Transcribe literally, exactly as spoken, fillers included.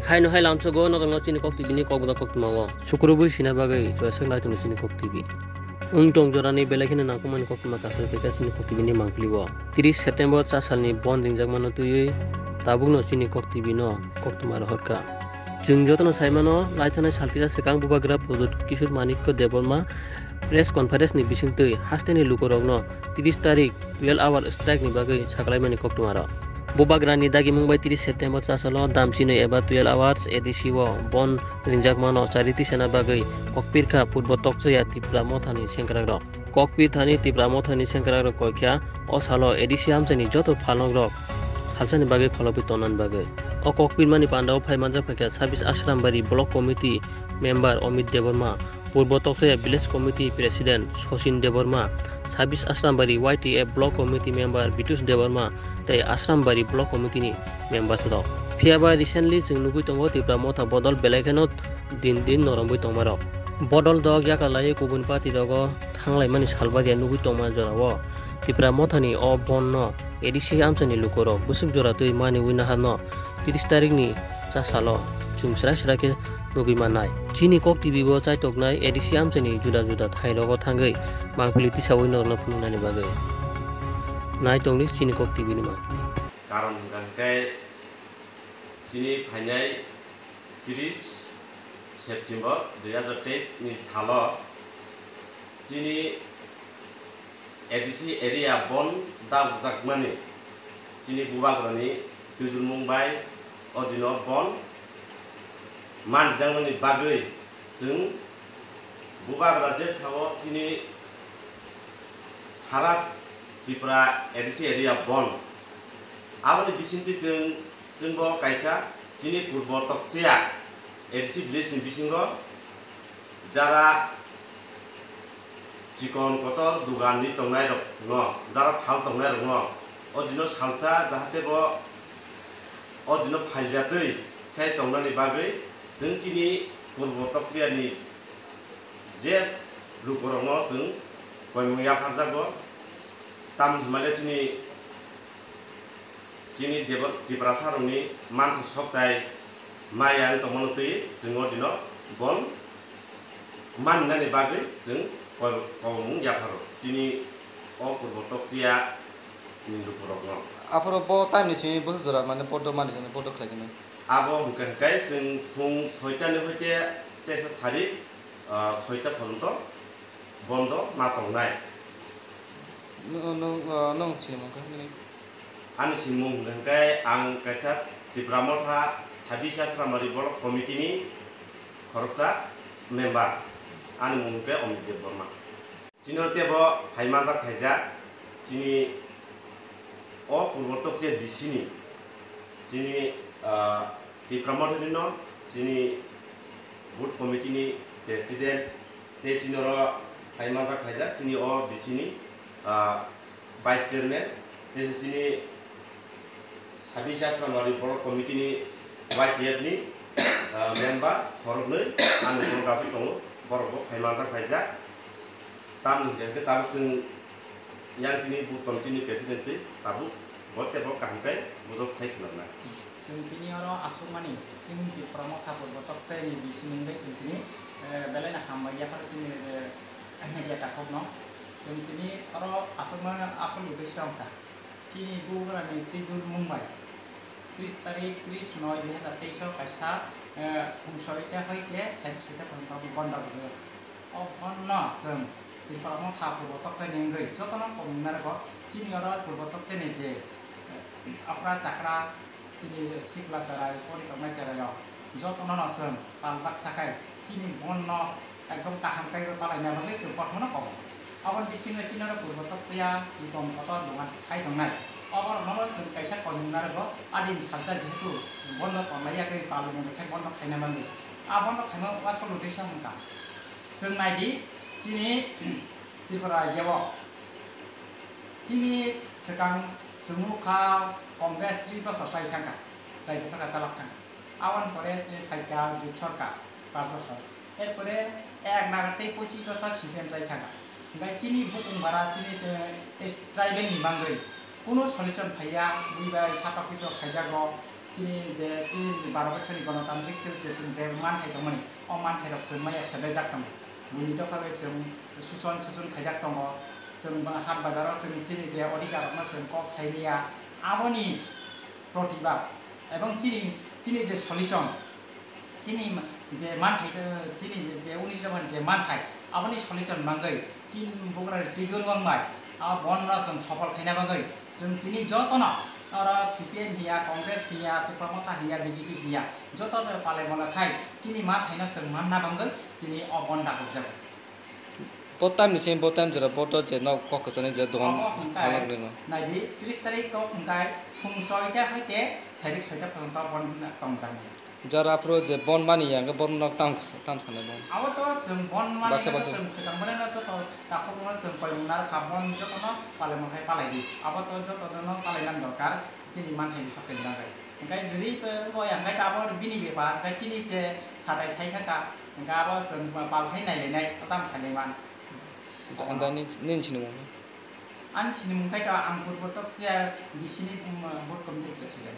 Haino hai lamsogo norokno chini Kok T V ni kokboda koktwma o. Sukrubui sina bagwi chubasak nai tongo chini Kok T V. Wng tong jorani belai kheno nangkukmani koktwma kasari phaikha chini Kok T V ni mangpili o. Tris September cha salni bon ringjakmano twiwi tabukno chini Kok T V no koktwma rohorkha. Chwng jotono saimano, laithanai sal kisa swkang Bubagra Pradyut Kishore Manikya Debbarma press conference ni bisingtwi hasteni lukurokno tris tarik twelve hour strike ni bagwi saklaimani koktwma rok. Bubagrani dagimung bai tris September cha salo damchinwi eba twelve hours A D C o bon ringjakmano chariti sena bagwi kokpirkha Purbo Tokchaya Tipra Mothani sengkrakrok. Kokpir thani Tipra Mothani sengkrakrok koikha o salo A D C amchaini joto phalnokrok salsani bagwi kholobwi tongnani bagwi. O kokpirmani pandao phai manjak phaikha sabis Asrambari Block Committee member Amit Debbarma, Purbo Tokchaya Village Committee President Sachin Debbarma, sabis Asrambari Y T F Block Committee member Bitush Debbarma tei Asrambari Block Committee ni members rok. Phiyaba recently chwng nugwi tongo Tipra Motha bodol belai kheno din din noromwi tongmarok. Bodol dok yakar laiwi kubun party rogo thanglaimani salbagya nugwi tongma jorao Tipra Mothani o bon no A D C amchaini lukurok bwswk jora twi maniwi naharno tris tarikni cha salo chwng srai srai khe nugwi mannai. Chini Kok T V bo chaitoknai A D C amchaini juda juda thairogo thangwi mangpili tisaui norokno phunuknani bagwi. Nai tongdi chini Kok T V ni mangpili. Karon hwnkha hwnkhe chini phainai tris September dui hazar teis ni salo chini A D C area bon dakjakmani chini Bubagrani twijlmung bai o dino bon manjaknani bagwi chwng Bubagra je sao chini sara Tripura A D C area bon. Aboni bisingtwi chwng, chwngbo kaisa chini Purbo Tokchaya A D C village ni bisingo jara chikon kotor dogan ni tongnai rok no, jara phal tongnai rok no, o dino salsa jahate bo o dino phailya twi khai tongnani bagwi chwng chini Purbo Tokchaya ni je lukurokno chwng koimung yapharjago, tamni hwnmale chini, chini Debo-, Tiprasarokni mantha soktai maya wng tongmano twi chwng o dino bon mannani bagwi chwng koi-, koimung yapharo chini o Purbo Tokchaya ni lukurokno. Aphuru bo tamni simi bwswk jora mane bodo mani jani bodo khlai jani? Abo hwnkhe hwnkhe chwng phung soita ni hoite tesa sari, ah, soita porjonto bondo ma tongnai. Nwng, nwng, ah, nwng sinimung kha hinwi? Ani sinimung hwnkhe ang kaisa Tipra Motha Sabisa Sramari Block Committee ni khoroksa member. Ani mung hwnkhe Amit Debbarma. Chini oro teibo phai manjak phaijak, chini o Purbo Tokchaya D C ni, chini, ah, Tipra Mothani no, chini Booth Committee ni President, tei chini oro phai manjak phaijak, chini o D C ni, ah, Vice Chairman, tei chini Sabisa Sramari Block Committee ni Y T F ni, ah, member khoroknwi ani borok aswk tongo, borok bo phai manjak phaijak. Tamni hwnkhe hwnkhe tabuk chwng yang chini Booth Committee ni President twi tabuk bo tei bo kaham khe bujok sai khwnarnai. Chwng tini oro aswkmani chini Tipra Motha Purbo Tokchaya ni D C ni wngwi chwng tini, eh, belai no hambai yaphar chini, eh, media takhukno. Chwng tini oro aswkmani asol uddesho wngkha. Chini Bubagrani twijlmung bai tris tarik tris noi dui hazar teis o kaisa, eh, phung soita hoi khe sari soita porjonto bondo rwdi. O bondo chwng Tipra Motha Purbo Tokchaya ni wngwi jotono komung narwgo. Chini oro Purbo Tokchaya ni je, eh, okra chakra, chini sikla cherai, pori tongnai cherai rok jotono no chwng pal baksa khai chini bondo ekdom kaham khe palaina bagwi chwng kothoma no kobo. Aboni bisingo chini oro Purbo Tokchaya, chikon kotor dogan khai tongnai. Oborokno chwng kaisa koimung narwgo, adini salsa jehetu bondo tonglai ya khe palwi mungwi khe bondo khaina manwi. A bondo khaima asol uddesho wngkha. Chwng naidi chini Tripura rajyo o chini swkang chwngno kha Congress tris bosor chai thangkha, rajya sarkar chalok thangkha. Aboni pore chini phaikha jot sarkar panch bosor. Erpore ek nagar tei pochis bosor C P M chai thangkha. Hingkhe chini bukung bara chini, eh, tribal ni bagwi kuno solution phaiya, bui bai saka pito khaijago, Chini je chini baro bochorni gonotantrik se je chwng je manthai tongmani, o manthairok chwng maya sebejak tongo. Buini dopha bai chwng suson suson khaijak tongo. Chwng ba hat bazaro chwng chini je odhikarrokno chwng kok sai liya. Aboni protibad ebong chini, chini je solution, chini ma-, je manthai, eh, chini je, je unis dopha ni je manthai, aboni solution mangwi chini bugra twigon wngbai, a bon no chwng sopol khaina bagwi chwng tini jotono oro C P M hiya, Congress hiya, Tipra Motha hiya, B J P hiya, joto palai mola khai chini manthai no chwng manna bagwi tini o bon dakhuk jago. Bo time ni simi bo time jora bo to je nok kok kwchani je dogan Obo hwnkhe halok nino. Naidi tris tarik kok hwnkhe phung soita hoite sairik soita phalang to bon tongjaknai. Jora aphuru je bon mani ya hwnkhe bon nok tam, tam sanai bon. Abo to chwng bon mani Baksa, baksa. Chwng swkang mani no joto takhuk no chwng koimung narwkha bon jotono palai mokhai palai di. Abo to joto no palai nang dorkar chini manthai ni sapai nang bai. Hwnkhe jodi to bo ya hwnkhe abo bini bepar hwnkhe chini je satai sai thaka. Hingke abo chwng palphai nailainai, kotam khainai man. Anda ni, nini sinimung? Ani sinimung khe to ang purbo toksia B C ni, um, board committee president.